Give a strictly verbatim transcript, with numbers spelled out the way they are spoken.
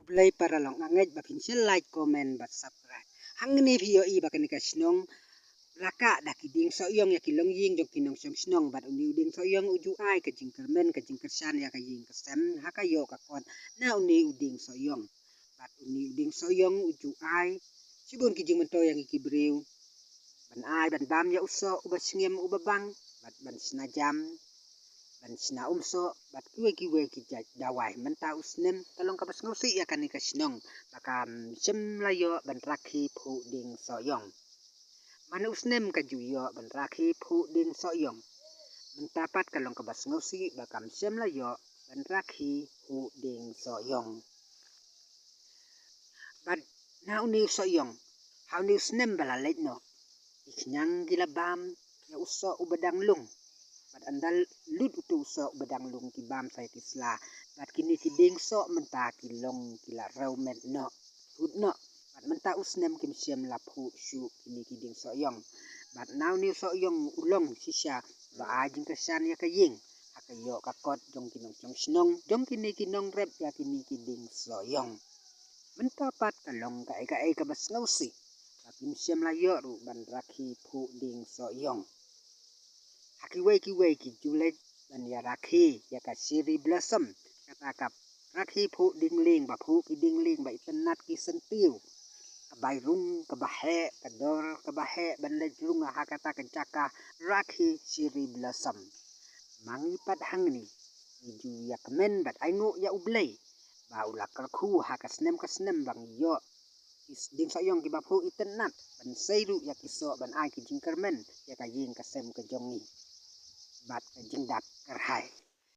Khublei para long angeit ba phin share, like, comment bad subscribe. Hangne phi ïohi ba kane ka shnong la kah da ki dieng sohiong ïa ki longïing jong ki nongshong shnong, bad une u dieng sohiong u ju ai ka jingkyrmen ka jingkyrshan ïa ka ïing ka sem ha ka ïoh ka kot na une u dieng sohiong. Bad une u dieng sohiong u ju ai shibun ki jingmyntoi ïa ngi ki briew, ban ai ban bam ïa u soh uba sngem uba bang, bad ban shna jam, ban shna um soh, bad kiwei kiwei ki jait dawai. Mynta u snem ka long kaba sngewsih ïa kane ka shnong ba kam shym la ïoh ban rakhi phuh dieng sohiong. Man u snem ka ju ïoh ban rakhi phuh dieng sohiong. Mynta pat ka long kaba sngewsih ba kam shym la ïoh ban rakhi phuh dieng sohiong. Bad na une u sohiong, ha une u snem ba la leit noh, ki khñiang ki la bam ïa u soh uba dang lung. Bad ynda lut uto u soh uba dang lung ki bam sa ïa ki sla. Bad kine ki dieng soh mynta ki long ki la rew met noh, thut noh. Bad mynta u snem kim shym la phuh shuh kine ki dieng sohiong. Bad na une u sohiong u long shisha ba ai jingkyrshan ïa ka ïing ha ka ïoh ka kot jong ki nongshong shnong, jong kine ki nongrep ïa kine ki dieng sohiong. Mynta pat ka long kaei kaei kaba sngewsih ba kim shym la ïoh ruh ban rakhi phuh dieng sohiong. Ha kiwei kiwei ki ju leit ban ïa rakhi ïa ka cherry blossom, kata ka rakhi phuh dieng lieng ba phuh ki dieng lieng ba itynnat ki syntiew. Ka bai rung kaba heh, ka dor kaba heh ban leit rung ha kata ka jaka rakhi cherry blossom. Ma ngi pat hangne ngi ju ïa kmen bad ainguh ïa U Blei ba u la kyrkhu ha ka snem ka snem ba ngi ïoh ki dieng sohiong kiba phuh itynnat, ban sei ruh ïa ki soh ban ai ki jingkyrmen ïa ka ïing ka sem ka jong ngi bad ka jingdap kyrhai.